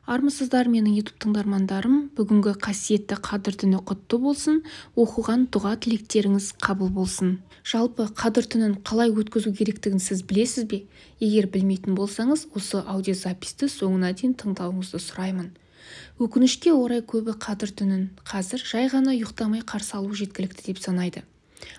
Армысыздар, менің YouTube тыңдармандарым! Бүгінгі қасиетті Қадір түні құтты болсын, оқыған дұға тілектеріңіз қабыл болсын. Жалпы Қадір түнін қалай өткізу керектігін сіз білесіз бе? Егер білмейтін болсаңыз, осы аудиозаписті соңына дейін тыңдауыңызды сұраймын. Өкінішке орай, көбі Қадір түнін қазір жай ғана ұйықтамай қарсы алу жеткілікті деп санайды.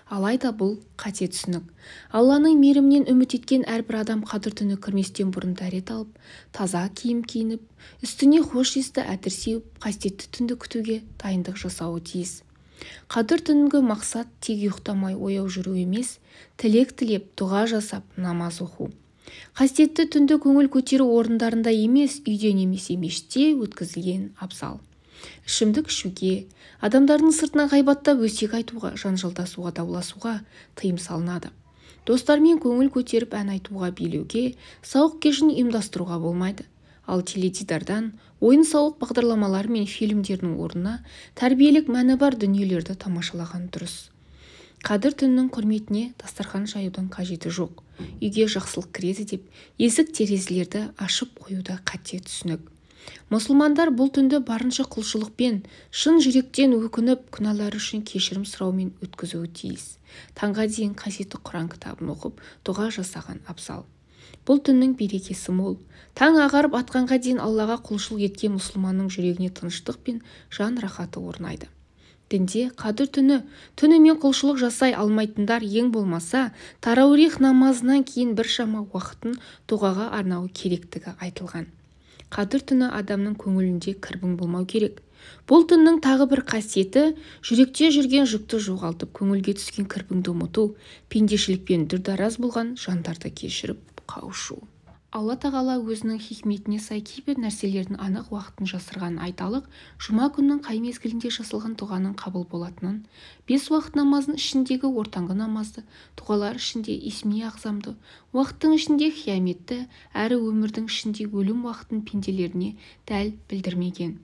Алайда бұл қате түсінік. Алланың мейірімінен үміт еткен әрбір адам Қадір түні кірместен бұрын дәрет алып, таза киім киініп, үстіне хош иісті әтір сеуіп, қасиетті түнді күтуге дайындық жасауы тиіс. Қадір түнгі мақсат тек ұйықтамай ояу жүру емес, тілек тілеп, дұға жасап, намаз оқу. Қасиетті түнді көңіл көтеру орындарында емес, үйде немесе мешітте өткізілген абзал. Ішімдік ішуге, адамдардың сыртынан ғайбаттап өсек айтуға, жанжалдасуға, дауласуға тыйым салынады. Достармен көңіл көтеріп ән айтуға, билеуге, сауық кешін ұйымдастыруға болмайды. Ал теледидардан ойын-сауық бағдарламалары мен фильмдердің орнына тәрбиелік мәні бар дүниелерді тамашалаған дұрыс. Қадір түнінің құрметіне дастархан жаюдың қажеті жоқ. Үйге жақсылық кіреді деп есік терезелерді ашып қою да қате түсінік. Мұсылмандар бұл түнді барынша құлшылықпен, шын жүректен өкініп, күнәлары үшін кешірім сұраумен өткізуі тиіс. Таңға дейін қасиетті Құран кітабын оқып, дұға жасаған абзал. Бұл түннің берекесі мол. Таң ағарып атқанға дейін Аллаға құлшылық еткен мұсылманның жүрегіне тыныштық пен жан рахаты орнайды. Дінде Қадір түні түнімен құлшылық жасай алмайтындар ең болмаса тарауих намазынан кейін біршама уақытын дұғаға арнауы керектігі айтылған. Қадір түні адамның көңілінде кірбің болмау керек. Бұл түннің тағы бір қасиеті жүректе жүрген жүкті жоғалтып, көңілге түскен кірбіңді ұмыту, пендешілікпен дүрдараз болған жандарды кешіріп қауышу. Алла тағала өзінің хикметіне сай кейбір нәрселердің анық уақытын жасырғанын айталық, жұма күнінің қай мезгілінде жасалған дұғаның қабыл болатынын, бес уақыт намазының ішіндегі ортаңғы намазды, дұғалар ішінде исми ағзамды, уақыттың ішінде қияметті, әрі өмірдің ішінде өлім уақытын пенделеріне дәл білдірмеген.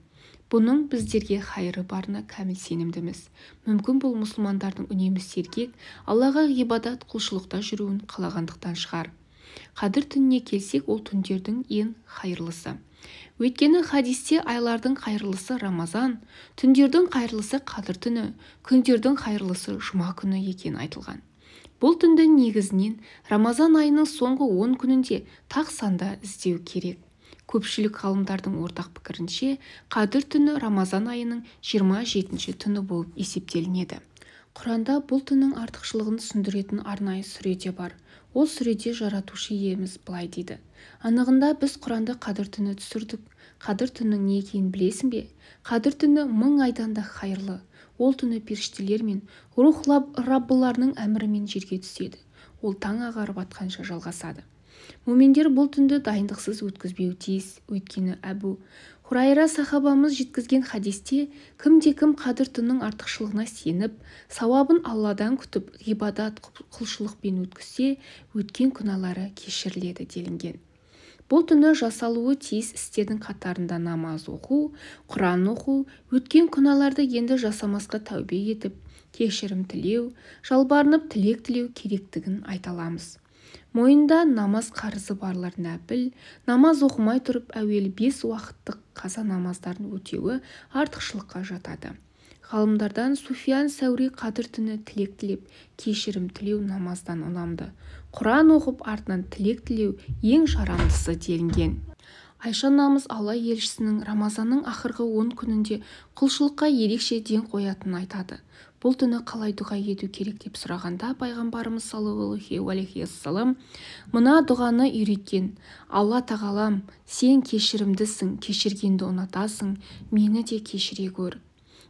Бұның біздерге хайыры барына кәміл сенімдіміз. Мүмкін бұл мұсылмандардың үнемі сергек, Аллаға ғибадат құлшылықта жүруін қалағандықтан шығар. Қадір түніне келсек, ол түндердің ең хайырлысы. Өйткені хадисте айлардың хайырлысы Рамазан, түндердің хайырлысы Қадір түні, күндердің хайырлысы жұма күні екені айтылған. Бұл түнді негізінен Рамазан айының соңғы 10 күнінде тақ санда іздеу керек. Көпшілік ғалымдардың ортақ пікірінше, Қадір түні Рамазан айының 27-ші түні болып есептелінеді. Құранда бұл түннің артықшылығын түсіндіретін арнайы сүре де бар. Ол сүреде жаратушы иеміз былай дейді: Анығында біз Құранды Қадір түні түсірдік. Қадір түнінің не екенін білесің бе? Қадір түні 1000 айдан да хайырлы. Ол түні періштелер мен рух раббыларының әмірімен жерге түседі. Ол таң ағарып атқанша жалғасады. Муминдер бұл түнді дайындықсыз өткізбеуі тиіс. Өйткені Әбу Хурайра сахабамыз жеткізген хадисте кімде-кім Қадір түнінің артықшылығына сеніп, сауабын Алладан күтіп, ғибадат құлшылықпен өткізсе, өткен күнәлары кешіріледі делінген. Бұл түні жасалуы тиіс істердің қатарында намаз оқу, Құран оқу, өткен күнәларды енді жасамасқа тәубе етіп, кешірім тілеу, жалбарынып тілек тілеу керектігін айта аламыз. Мойында намаз қарызы барлар нәпіл, намаз оқымай тұрып әуелі 5 уақыттық қаза намаздарын өтеуі артықшылыққа жатады. Ғалымдардан Суфиян Сәури Қадір түні тілек тілеп, кешірім тілеу намаздан ұнамды. Құран оқып артынан тілек тілеу ең жарамдысы делінген. Айша анамыз Алла елшісінің Рамазанның ақырғы 10 күнінде құлшылыққа ерекше ден қоятынын айтады. Бұл түні қалай дұға ету керек деп сұрағанда пайғамбарымыз саллаллаху алейхи уассалам мына дұғаны үйреткен: Алла тағалам, сен кешірімдісің, кешіргенді ұнатасың, мені де кешіре көр.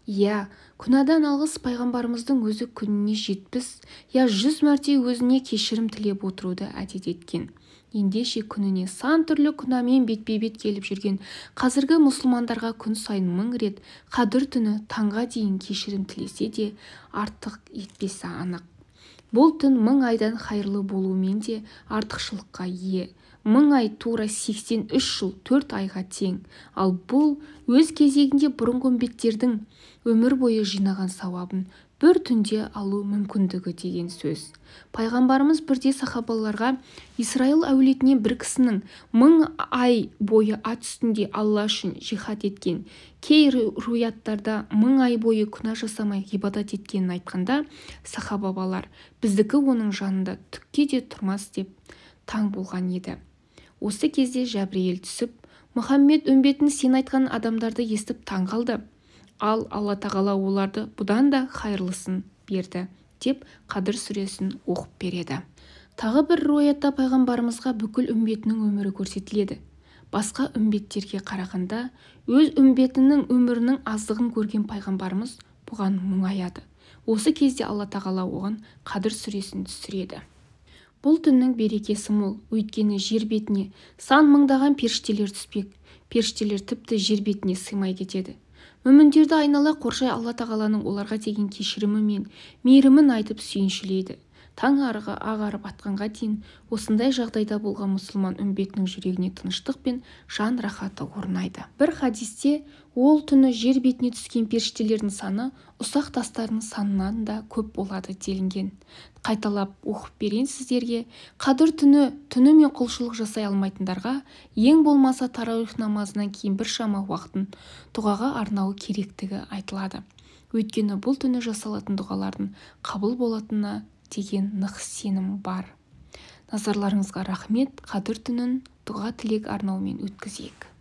Иә, күнәдан алғыс пайғамбарымыздың өзі күніне 70, я 100 мәрте өзіне кешірім тілеп отыруды әдет еткен. Ендеше күніне сан түрлі күнәмен бетпе-бет келіп жүрген қазіргі мұсылмандарға күн сайын 1000 рет Қадір түні таңға дейін кешірім тілесе де артық етпесі анық. Бұл түн 1000 айдан хайырлы болуымен де артықшылыққа ие. 1000 ай тура 83 жыл 4 айға тең. Ал бұл өз кезегінде бұрынғы үмбеттердің өмір бойы жинаған сауабын бір түнде алу мүмкіндігі деген сөз. Пайғамбарымыз бірде сахабаларға Исраил әулетінен бір кісінің 1000 ай бойы ат үстінде Алла үшін жихад еткен, кей руяттарда 1000 ай бойы күнә жасамай ғибадат еткенін айтқанда, сахабалар біздікі оның жанында түкке де тұрмас деп таң болған еді. Осы кезде Жәбірейіл түсіп, Мұхаммед үмбетін сен айтқан адамдарды естіп таң қалды. Ал Алла тағала оларды бұдан да хайырлысын берді, деп Қадір сүресін оқып береді. Тағы бір руаятта пайғамбарымызға бүкіл үмбетінің өмірі көрсетіледі. Басқа үмбеттерге қарағанда өз үмбетінің өмірінің аздығын көрген пайғамбарымыз бұған мұңаяды. Осы кезде Алла тағала оған Қадір сүресін түсіреді. Бұл түннің берекесі мол, өйткені жер бетіне сан мыңдаған періштелер түспек. Періштелер тіпті жер бетіне сыймай кетеді. Мүміндерді айнала қоршай Алла тағаланың оларға деген кешірімі мен мейірімін айтып сүйіншілейді. Таң арығы ағарып атқанға дейін осындай жағдайда болған мұсылман үмбетінің жүрегіне тыныштық пен жан рахаты орнайды. Бір хадисте ол түні жер бетіне түскен періштелердің саны ұсақ тастардың санынан да көп болады делінген. Қайталап оқып берейін сіздерге. Қадір түні түнімен құлшылық жасай алмайтындарға ең болмаса тарауих намазынан кейін біршама уақытын дұғаға арнауы керектігі айтылады. Өйткені бұл түні жасалатын дұғалардың қабыл болатынына деген нық сенім бар. Назарларыңызға рахмет. Қадір түнін дұға тілек арнаумен өткізейік.